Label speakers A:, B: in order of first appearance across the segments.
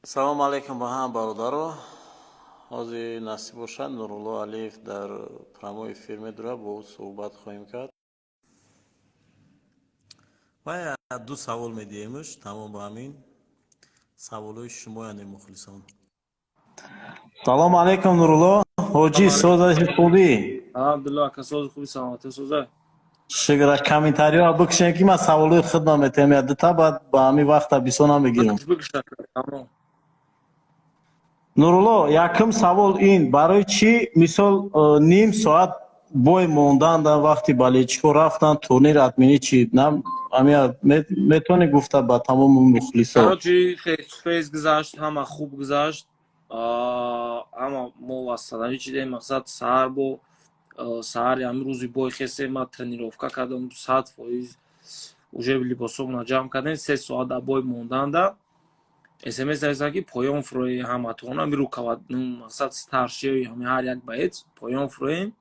A: Салому алайкум ба ҳама бародаро. Ҳозир, насиб бошад, Нурулло Алиев дар прямой эфир медурад, бо ӯ суҳбат хоҳем кард. Ва ду савол медиҳемш, тамом, ба ҳамин саволҳои шумо, яъне мухлисон. Салому алайкум, Нурулло ҳоҷӣ, созаши, хубӣ?
B: Алҳамдулилло, ака, сози, хуби, саломатӣ, соза.
A: Шукра. Комментариҳо бикушем, ки ман саволҳои худам метаҳам я дута, баъд ба ҳамин вақта бисо намегирам.
B: Бикуш, ака, тамом.
A: Нурулло, якум савол ин: барои чӣ, мисол, ним соат бой мондан дар вақти болельщикҳо рафтан, турнир отменить шид? Ҳамия метавонӣ гуфта ба тамоми мухлисо?
B: Короче, face to face гузашт, ҳама хуб гузашт, ҳама мо васадавӣ чидем. Мақсад, саҳар бо саҳари ҳамин рӯзи бой хестем, ма тренировка кардам 100%, уже либосомона ҷамъ кардем. 3 соат дар бой монданда СМС нависанд, ки поён фурои ҳаматон, ҳами рукава, мақсад, старший ои ҳами ҳар як боец поён фуроем,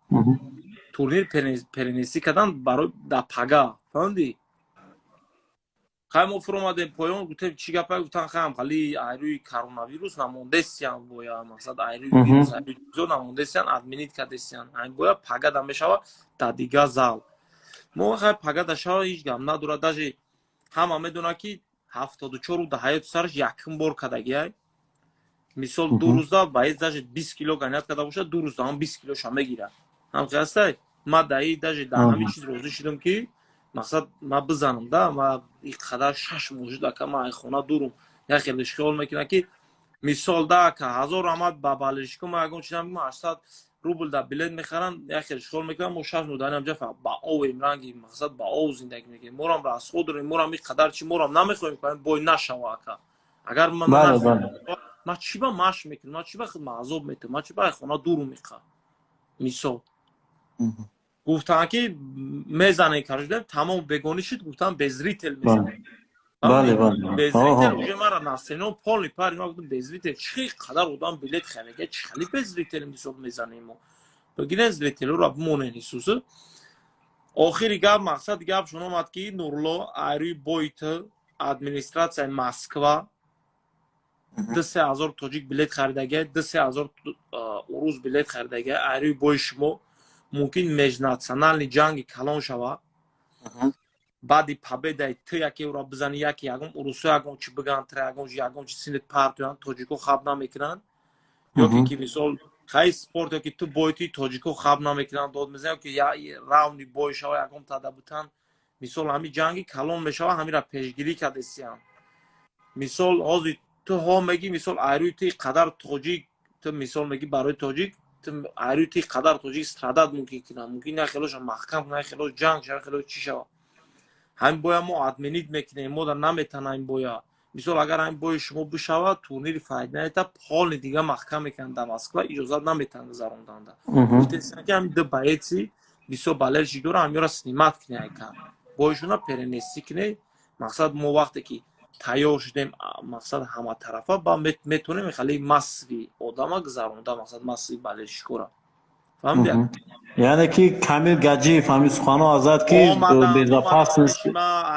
B: турнир перенести кардан барои да пага, фаҳмидӣ? Хай, мо фуромадем поён, гуфтем: «Чӣ гапа?» Гуфтан: «Хаям хали айрӯи коронавирус намондесиян боя, мақсад, айрӯи вирус, айрӯи чизо намондесиян, отменить кардесиян, ҳамин боя пага да мешава дар дигар зал». Мо хай, пага да шава, ҳеҷ гап надорад. Даже ҳама медонад, ки 74 дар ҳаёти сараш якум бор кардагиай. Мисол, 2 рӯза боец даже 20 кило гонять карда бошад, 2 рӯза ҳам 20 килоша мегирад. Ҳам қиастай ма даи даже дар ҳамин чиз розӣ шудам, ки мақсад, ма бизанам да. Ма и қадар 6 моҳ шуд, ака, ма ай хона дурум. Як хеле хиёл мекунад, ки мисол да, ака, ҳазор раҳмат ба болельщико. Ма ягон чизам, 800 рубл да билет мехарам, як хеле хиёл мекунам, мо 6 моҳ дар инҷа ба овем, ранги, мақсад, ба ов зиндагӣ мекунем. Морам расход дорем, морам и қадар чи, морам намехоҳем бой нашава, ака. Агар ман ман чӣ ба машқ мекунам, ман чӣ ба худ азоб метавам, ман чӣ ба хона дуру меқа? Мисол, гуфтанд, ки мезанем, короче, тамом, бегонӣ шуд, гуфтанд, без зритель мезанем.
A: Бале.
B: Без зритель уже мара настроение полный пари. Ма гуфтам: «Без зритель чӣ? Қадар одам билет харида, чӣ хали без зритель, мисол, мезанем? Мо бигирен зрителро, бимонен». Исусы охири гап, мақсади гапшон омад, ки Нурло, айрӯи бойт администратсияи Москва 2-3 ҳазор тоҷик билет харидага, 2-3 ҳазор урус билет харидага. Айрӯи бои шумо мумкин межнациональный ҷанги калон шава. Баъди победаи ту яке ӯро бизани, яке ягон урусо ягон чи биган, тра ягон чи синет партоянд, тоҷико хаб намекунанд, ё ки мисол, хай, спорт, ё ки ту бойти, тоҷико хаб намекунанд, дод мезананд, ё ки равни бой шава, ягон тада бутан, мисол, ҳами ҷанги калон мешава. Ҳамира пешгирӣ кардесиянд. Мисол, ҳозир ту ҳо мегӣ, мисол, айрӯи ту қадар тоҷик, ту мисол мегӣ, барои тоҷик, ту айрӯи ту қадар тоҷик страдать мумкин кунанд, мумкин як хелоша маҳкам кунанд, як хелош ҷанг шава, як хелош чӣ шава. Ҳамин боя мо отменить мекунем, мо да наметанаем боя. Мисол, агар ҳамин бои шумо бишавад, турнири файднаета полный дига маҳкам мекунанд, дар Москва иҷозат наметаҳанд гузаронданда. Гуфтесанд, ки ҳамин ду боеци бисёр болельщик дора, ҳамёра снимать кунед, айка боишона перенести кунед. Мақсад, мо вақте ки тайёр шудем, мақсад, ҳаматарафа ба метавонем хеле массовый одама гузаронда, мақсад, массовый болельщикора, фаҳмиди?
A: Яъне ки Камил Гаҷиев ҳамин суханҳо азад, ки безопасность.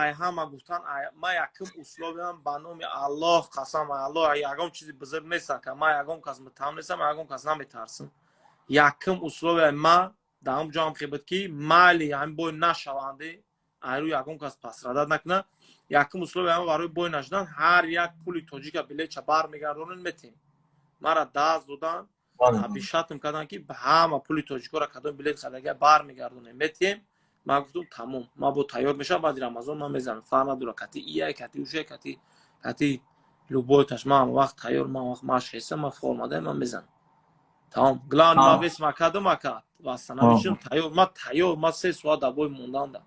B: Ай ҳама гуфтан, ма якум условиям, ба номи Аллоҳ қасам, Аллоҳ, ягон чизи бузург нест, ака, ма ягон кас муттаҳам нестам, ягон кас наметарсам. Якум условияи ма дар ҳам ҷоам хебуд, ки майли ҳамин бой нашаванде, айрӯ ягон кас пострадать накунад. Якум условия ма барои бой нашудан: ҳар як пули тоҷика билетча бармегардонем, метем. Мара даст додан, обещать карданд, ки ҳама пули тоҷикоро, кадом билет хардага, бармегардонем, метиҳем. Ман гуфтам: «Тамом, ман бо тайёр мешавам, баъди Рамазон ман мезанам, фарқ надорад, кати ияй, кати ушай, кати любойташ, ман ҳама вақт тайёр, ман вақт машқ ҳестам, ман формадаем, ман мезанам, тамом». Главное, ман вес ма кардам, ака, вастанамишам тайёр, ман тайёр, ман 3 соат дар бой монданда.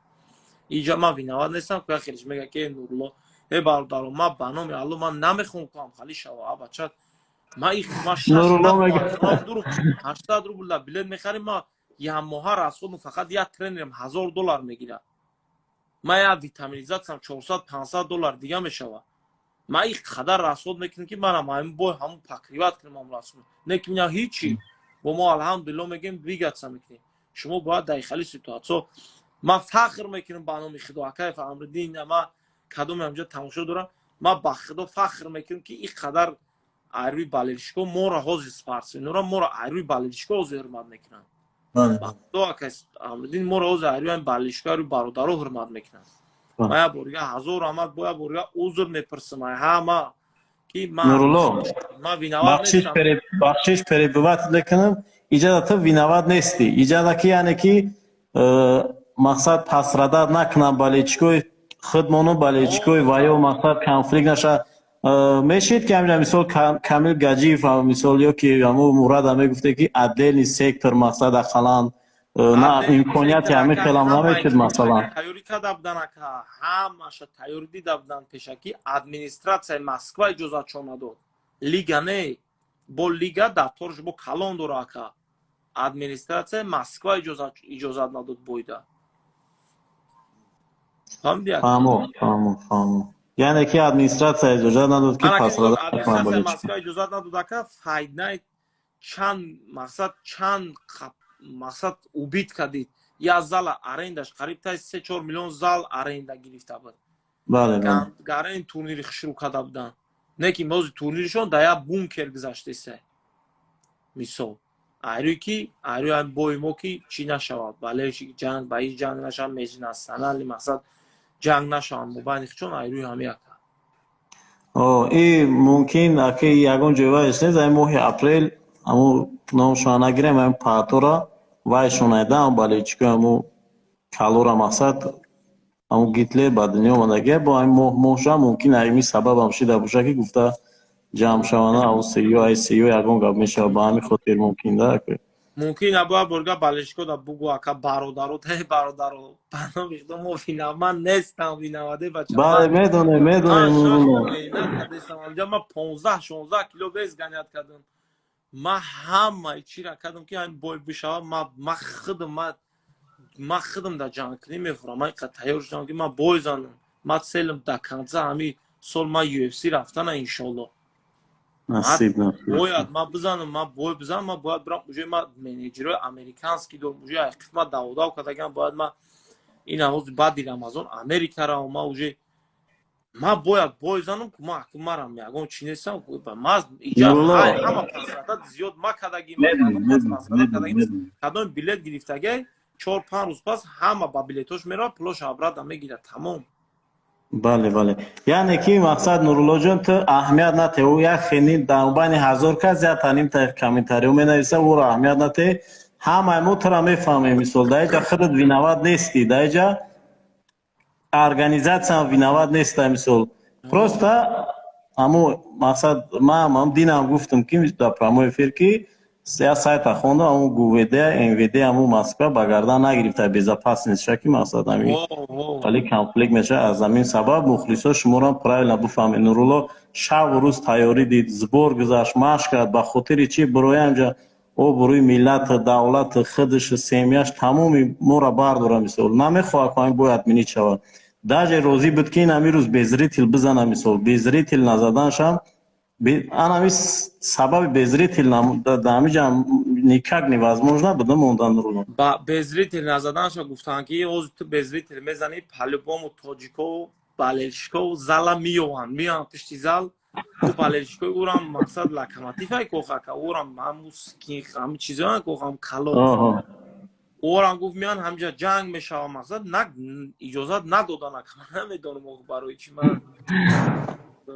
B: Иҷа ман виноват нестам. Ку хелиш мега, ки Нурулло, э бародаро, ман ба номи Алло, ман намехоҳам куам хали шава, а бача, ман ма 800 рубл да билет мехарим, ма як моҳа расходам фақат як тренерам 1000 доллар мегирад, ман як витаминизатсиям 400-500 доллар дига мешавад. Ман ин қадар расход мекунам, ки манам ҳамин бой ҳамун покрывать кунам, ҳамун расход не ки меня ҳичи. Бо мо, алҳамдулилло, мегӯем, двигаться мекунем. Шумо бояд дар хали ситуатсиё, ман фахр мекунам ба номи Худо, акаев Амриддин, ма кадоме ҳамҷо тамошо дорам, ман ба Худо фахр мекунам, ки ин қадар. Айрӯи болельщико моро, ҳозир спортсменора моро айрӯи болельщико ҳозир ҳурмат мекунанд. Амриддин, моро ҳозир айрӯи болельщико, айрӯи бародаро ҳурмат мекунанд. Ма як борига ҳазор раҳмат, бо як борига узр мепурсам ай ҳама, ки
A: Нурулло,
B: ман виноват нестам.
A: Бахшиш, перебивать мекунам. Иҷада ту виноват нестӣ. Иҷада ки, яъне ки мақсад пострадать накунам болельщикои худмону болельщикои ваё, мақсад конфликт наша. Мешид ки ҳамина, мисол, Камил Гаҷиев, мисол, ё ки ҳамо Мурада мегуфте, ки отдельный сектор, мақсад, ақаллан на имконияти ҳамин хелам намешид, масалан.
B: Тайёрӣ карда будан, ака, ҳамаша тайёрӣ дида будан пешакӣ. Администратсияи Москва иҷозатшон надод, лига не, бо лига дафторш бо калон дора, ака. Администратсияи Москва иҷозат надод бойда.
A: Фаҳмиди? Фаҳмо, фаҳмо, фаҳмо. Яъне ки администратсия иҷозат надод, ки
B: Администратсияи Москва иҷозат надод, ака. Fight Night чанд мақсад, чанд мақсад убит кардид. Як зала арендаш қариб таи 3-4 миллион зал аренда гирифта буд. Гарани турнири хушрӯ карда буданд, не ки мози турниршон дар як бункер гузаштеса. Мисол, айрӯи ки айрӯи бои мо ки чӣ нашавад, балеши ҷанг ба ҳеҷ ҷанг нашавад, межнациональный, мақсад, ҷанг нашаванд мобайни чон, айрӯи ҳами, ака.
A: И мумкин, аки, ягон ҷой вайш нест, ай моҳи апрел аму номшона нагирем, ам паатора вайшон айдаам, болельщико аму калора, мақсад, аму Гитлер ба дунё омадагия бо ҳамин моҳ, моҳша мумкин ҳамин сабабам шида боша, ки гуфта ҷамъ шавана, ау сею ай сею ягон гап мешава, ба ҳамин хотир мумкин да.
B: Мумкин абоя борга болельщико да бугу, ака, бародаро, те бародаро, ба номи Худо, мо виноват нестам, виновате бача.
A: Бале, медонем, медонем.
B: Ма 15-16 кило вес гонять кардам, ма ҳамаи чира кардам, ки ҳамин бой бишава. Ма худам дар ҷангкунӣ мехӯрам. Ма инқадр тайёр шудам, ки ма бой занам. Ма целам до конца ҳами сол ма UFC рафтана, иншолло.
A: Насиб, насиб.
B: Бояд ма бизанам, ма бой бизанам, ма бояд бирам уже, ма менеҷерои американский дорам, уже ма даводав кардагам, бояд ма ин ҳози баъди Рамазон Америка равам. Ма уже ма бояд бой занам, ку ма марам ягон чи нестам, ма иҷа ҳама пострадать зиёд ма кардагим, кадом билет гирифтагай, 4-5 рӯз пас ҳама ба билетош меравад, пулош обратно мегирад, тамом.
A: Бале, яъне ки мақсад, Нуруллоҷон, ту аҳамият нате, ӯ як хени дар байни ҳазор кас як танимта комментарио менависа, ӯро аҳамият нате. Ҳамаи мо тура мефаҳмем. Мисол, дар иҷа худат виноват нестӣ, дар иҷа организатсиям виноват неста. Мисол, просто ҳамо мақсад, ман динам гуфтам, ки дар прямой эфир, ки я сайта хондам, ҳамо ГУВД, МВД ҳамо Москва ба гардан нагирифта безопасность ша, ки мақсад ҳами вале конфликт мешавад. Аз ҳамин сабаб, мухлисо, шуморо правильно бифаҳмед: Нурулло шабу рӯз тайёрӣ дид, сбор гузашт, машқ кард. Ба хотири чӣ? Бирои ҳамҷа обрӯи миллат, давлат, худаш, семьяш, тамоми моро бардора. Мисол, намехоҳад, ки ҳамин бояд отменить шавад. Даже розӣ буд, ки ин ҳамин рӯз без зритель бизана. Мисол, без зритель назаданшам, анами сабаби без зритель дар ҳамиҷа никак невозможно буда мондан рӯ.
B: Ба без зритель назаданша гуфтанд, ки ҳозир ту без зритель мезанӣ, по-любому тоҷико, болельщико зала меёванд, меоянд пишти зал. Ӯ болельщикои ӯрам, мақсад, Локомотивай кохака, ӯрам ҳаму ҳами чизоян кохам кало, орам гуфт, меян ҳамҷа ҷанг мешава. Мақсад, на иҷозат надодан, ака. Ман намедонам барои чӣ ман.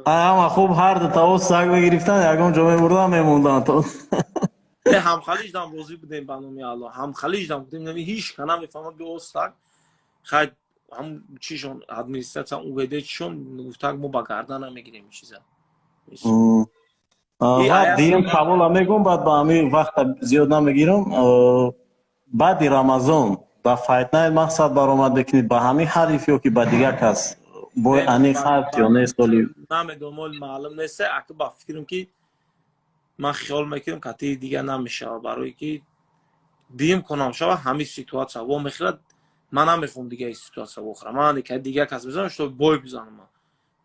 A: Ҳама хуб, ҳар ду таво саг мегирифтан, ягон ҷо мебурдан, мемонданд то.
B: Ҳамхалиждам розӣ будем, ба номи Алло, ҳамхалиждам будем. Нами ҳеч ка намефаҳмад, би саг хай ҳам чишон, администратсия, УВД чишон гуфтак, мо ба гардан намегирем чиза.
A: Баъд дуюм савола мегӯм, баъд ба ҳамин вақта зиёд намегирам. Баъди Рамазон ба Fight Night мақсад баромад мекунед ба ҳамин ҳариф ё ки ба дигар кас? Бой аниқ ҳаст ё нест оли?
B: Намедонам, оли маълум нест, ака. Ба фикрам, ки ман хиёл мекунам, кати дигар намешавад, барое ки дим конам шава, ҳамин ситуация во мехӯрад. Ман намехоҳам дига ситуация вохӯрам. Ман дигар кас бизанам, что бой бизанам.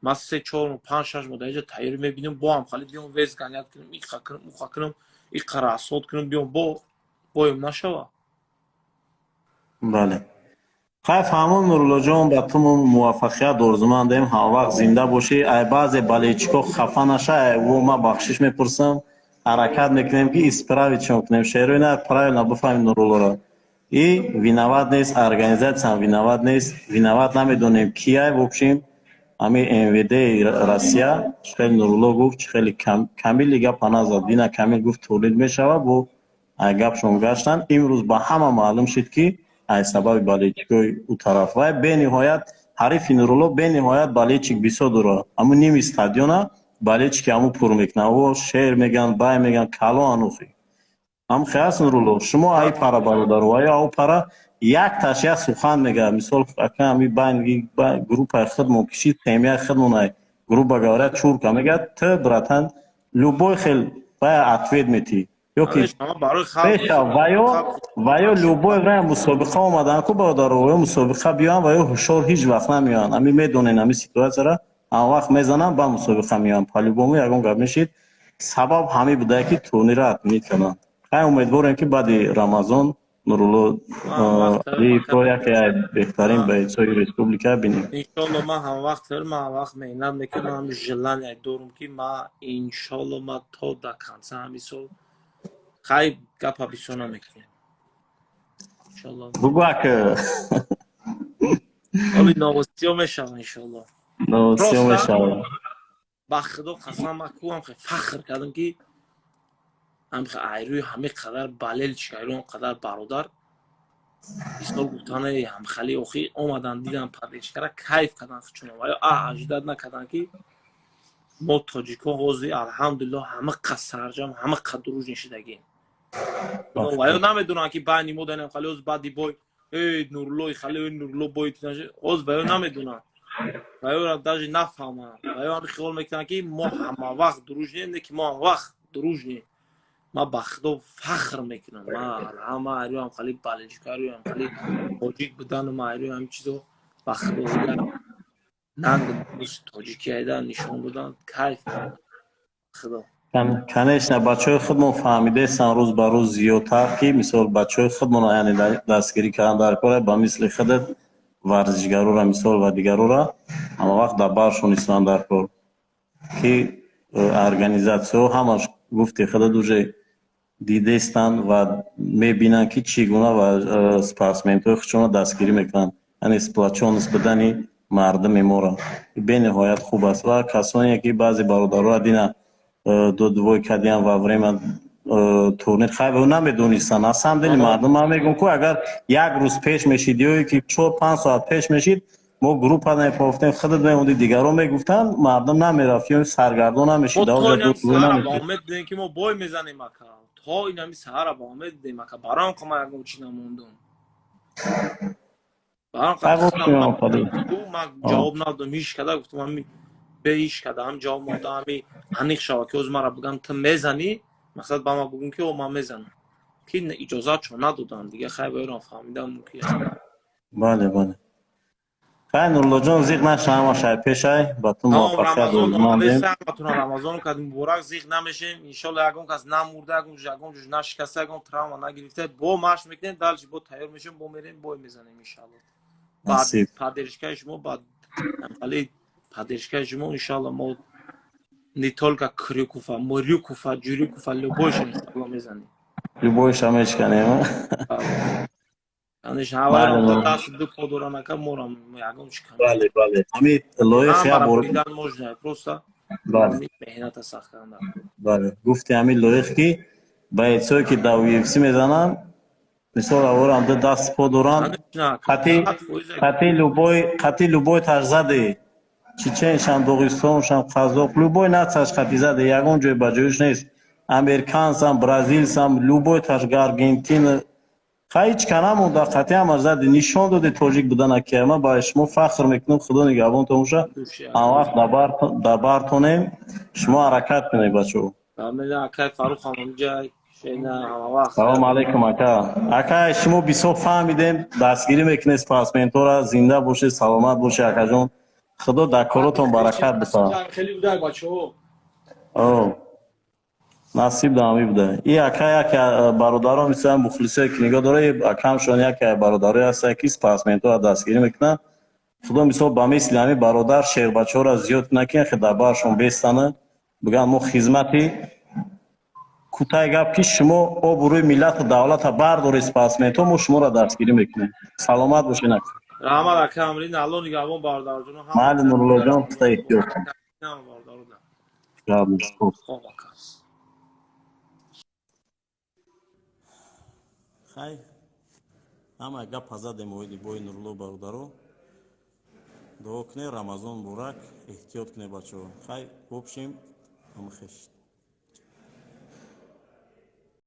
B: Ман 3-4 моҳ, 5-6 моҳ дар инҷа тайёрӣ мебинам, бо ҳам хали биём, вес гонять кунам, иқа кунам, уқа кунам, иқа расход кунам, биём, бо боем нашава.
A: Бале. Хай, фаҳмон, Нуруллоҷон, ба ту мо муваффақият орзумандем, ҳамавақт зинда бошӣ. Ай баъзе болельщик о хафа наша, ай во ман бахшиш мепурсам. Ҳаракат мекунем, ки исправить шон кунем. Шерои на правильно бифаҳмем Нуруллоро. И виноват нест, организация м виноват нест, виноват намедонем кияй. В общем, ҳамин МВД Россия, чӣ хеле Нурулло гуфт, чӣ хеле Камили гапа назад. Дина Камил гуфт, турнир мешавад, бо ай гапшон гаштанд. Имрӯз ба ҳама маълум шуд, ки ай сабаби болельщик ои ӯ тараф. Вай бениҳоят ҳарифи Нурулло, бениҳоят болельщик бисёр дорад. Ҳамун ними стадиона болельщик и ҳамун пур мекунад. О шеър мегӯянд, бай мегӯянд, кало анухи. Ҳам хел аст, Нурулло. Шумо ай пара бародару, ай ау пара якташ як сухан мегӯяд. Мисол, ака, ҳами байн группа и худмон кишид, семья и худмон ай, грубо говоря, чурка мегӯяд, ты, братан, любой хел бая ответ метӣ. Ёки пеша ваё любое время мусобиқа омадан ку, бародаро, ё мусобиқа биёянд, ва ё ҳушёр ҳеҷ вақт намеоянд. Ҳами медонен, ҳами ситуация ра ҳама вақт мезананд, ба мусобиқа меоянд. По-любому ягон гап мешид. Сабаб ҳамин будае, ки турнирро отменить карданд. Хай, умедворем, ки баъди Рамазон Нурулло Алиевро яке аз беҳтарин бойц ои республика бинем.
B: Иншолло, ман ҳамавақт ман ҳамавақт меҳнат мекунам, ҳами желание дорум, ки ма иншолло ма то до конца ҳами сол. Хай, гапа бисёр намекунем. Иншолло.
A: Бугӯ, ака.
B: Оли новости ё мешава, иншолло.
A: Новости ё мешава.
B: Ба Худо қасам, ман кӯам фахр кардам, ки айрӯи ҳаме қадар болельщик, айрӯи он қадар бародар мисол гуфтане ҳамхали охи омадан, дидан, поддержка ра кайф кардан чунон ва ё ожидать накардан, ки мо тоҷикҳо ҳозир, алҳамдулилло, ҳама қад сарҷам, ҳама қад дружный шидагем. Ва ё намедонанд, ки байни мо данем хали ҳоз баъди бой эй Нуруллои хали, эй Нурулло бой, ҳоз ва ё намедонанд, ва ё даже нафаҳманд. Ва ё ҳами хиёл мекунанд, ки мо ҳама вақт дружный ем, не ки мо ҳама вақт дружный ем. Ман ба Худо фахр мекунам, ман ҳама айрӯям хали болельщик арӯям хали тоҷик будану ман айрӯи ҳамин чизо, ба Худо, нанг тоҷикӣ айда нишон додан, кайф, Худо.
A: Конечно, бачаҳои худмон фаҳмидаестанд рӯз ба рӯз зиёдтар, ки мисол бачаҳои худмон, яъне дастгирӣ кардан дар кора, ба мисли худат варзишгарора мисол ва дигарора ҳама вақт дар баршон истанд дар кор, ки организация ҳо ҳамаш, гуфти худат, уже дидаистанд ва мебинанд, ки чӣ гуна ва спортсмен ҳои худшонро дастгирӣ мекунанд, яъне сплочённость будани мардуми моро бениҳоят хуб аст. Ва касоне ки баъзе бародароа дина додвой кардиям во время турнир, хай, намедонистанд. На самом деле мардум, ман мегӯям ку, агар як рӯз пеш мешид ё ки 4-5 соат пеш мешид, мо группа мепофтем, худат мемонди, дигарон мегуфтанд, мардум намерафт ё саргардон намешид.
B: Умед будем, ки мо бой мезанем, ака, то инами саҳара ба умед будем, ака, барои он ма ягон чи намондум. Ман ҷавоб надодам ҳеҷ када, гуфтам, ҳами бе ҳеҷ када ҳам ҷавоб надодам, ҳами аниқ шава, ки ҳозир мара бигам, ту мезанӣ, мақсад ба ман бугум, ки о ман мезанам, ки иҷозатшон надодам дига. Хай, ба фаҳмидам ки
A: Бале, хай, Нуруллоҷон, зиқ наша, ҳамаш ай пешай, ба ту муваффақият орзумандем.
B: Ҳаматона Рамазон кардем муборак. Зиқ намешем, иншолло, ягон кас намурда, ягон ҷуж нашикаста, ягон травма нагирифта, бо машқ мекунем, дальше бо тайёр мешем, бо мерем, бой мезанем, иншалло. Поддержка и шумо, баъд али поддержка и шумо, иншалло, мо не только Крюкова, Мурюкова, Ҷурюкова, любой ша иншалло мезанем.
A: Любой ша мешканем.
B: Конечно, ҳавайро даст ду по доран, ака, морам ягон чи кам.
A: Бале, ҳами лоиқ
B: як бор можно просто меҳната сахт кардан.
A: Бале, гуфти, ҳами лоиқ, ки бойц ое ки дар UFC мезананд, мисол, аворам ду даст по доранд, қати любой таш заде, чеченшам, доғистоншам, қазоқ, любой нация ш қати заде, ягон ҷой ба ҷоюш нест, американц ам, бразилец ам, любой таш, аргентина, ҳеҷ ка намонда, қати ҳамаш зади, нишон доди тоҷик будана, ки ман ба шумо фахр мекунам. Худо нигаҳбонтон боша, ҳамавақт дар бартонем, шумо ҳаракат кунед, бачаҳо. Салому алайкум, ака. Ака, шумо бисёр фаҳмидем, дастгирӣ мекунед спортсмен ҳора. Зинда бошед, саломат бошед, акаҷон, Худо дар коротон баракат битавад.
B: Хеле будай, бачаҳо.
A: Насиб да ҳами буда. И ака яке бародарон, мисалан, мухлисое ки нигоҳ дора, акамшон яке бародарое ҳастанд, ки спортсменҳоро дастгирӣ мекунанд. Худо, мисол, ба мисли ҳами бародар шербачаҳоро зиёд кунад, ки дар баршон бестана, бигӯянд: мо хизмати кӯтаи гап, ки шумо обрӯи миллату давлата бардоред, спортсменҳо, мо шуморо дастгирӣ мекунем. Саломат бошед.
B: Раҳмат, ака Амрин, Алло нигаҳбон, бародарҷон.
A: Майли, Нуруллоҷон, пухта эҳтиёт.
B: Хоб, ака.
A: Хай, ҳама гап задем оиди бои Нурулло. Бародаро, дуо кунед, Рамазон муборак, эҳтиёт кунед, бачаҳо. Хай, в общем, ҳама хешт.